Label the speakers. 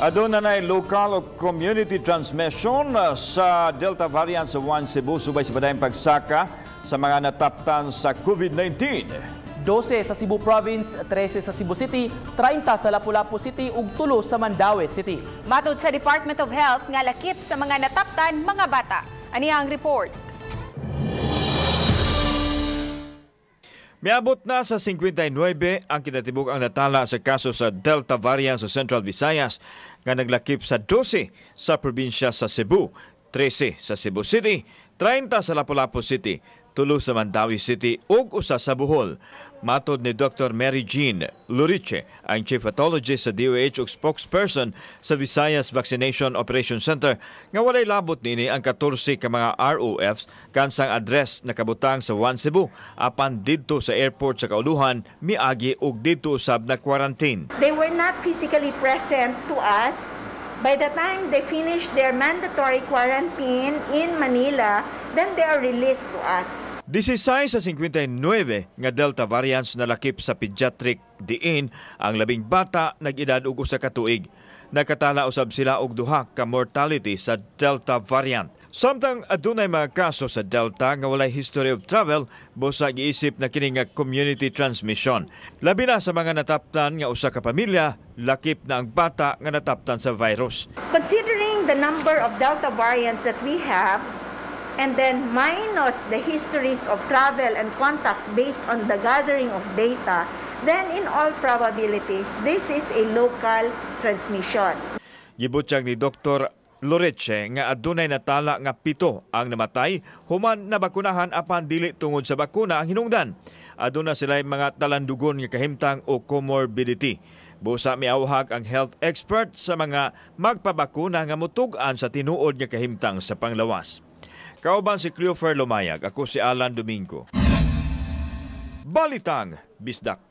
Speaker 1: Aduna na local o community transmission sa Delta variant sa One Cebu subay sa padayong pagsaka sa mga nataptan sa COVID-19.
Speaker 2: 12 sa Cebu Province, 13 sa Cebu City, 30 sa Lapu-Lapu City ug 3 sa Mandaue City.
Speaker 3: Matod sa Department of Health nga lakip sa mga nataptan mga bata. Aniya ang report.
Speaker 1: Miabot na sa 59 ang kinatibuk ang natala sa kaso sa Delta variant sa Central Visayas nga naglakip sa 12 sa probinsya sa Cebu, 13 sa Cebu City, 30 sa Lapu-Lapu City, 3 sa Mandaue City ug 1 sa Bohol. Matod ni Dr. Mary Jean Luriche, ang Chief Pathologist sa DOH ug spokesperson sa Visayas Vaccination Operation Center, nga walay labot nini ang 14 ka mga ROFs kansang address nakabutang sa One Cebu apan didto sa airport sa kauluhan miagi ug didto usab na quarantine.
Speaker 4: They were not physically present to us. By the time they finished their mandatory quarantine in Manila, then they are released to us.
Speaker 1: 16 sa 59 nga Delta variants nalakip sa pediatric diin ang 10 bata nag-edad og 1 ka tuig. Nakatala usab sila og 2 ka mortality sa Delta variant. Samtang adunay mga kaso sa Delta nga walay history of travel, busa giisip na kini nga community transmission. Labi na sa mga nataptan nga usa ka pamilya, lakip na ang bata nga nataptan sa virus.
Speaker 4: Considering the number of Delta variants that we have, and then minus the histories of travel and contacts based on the gathering of data, then in all probability, this is a local transmission.
Speaker 1: Gibutyag ni Dr. Loreche nga adunay natala nga 7 ang namatay human nabakunahan apan dili tungod sa bakuna ang hinungdan. Aduna sila mga talandugon nga kahimtang o comorbidity. Busa miawhag ang health expert sa mga magpabakuna nga mutug-an sa tinuod nga kahimtang sa panglawas. Kauban si Cleofer Lumayag, ako si Alan Domingo. Balitang Bisdak.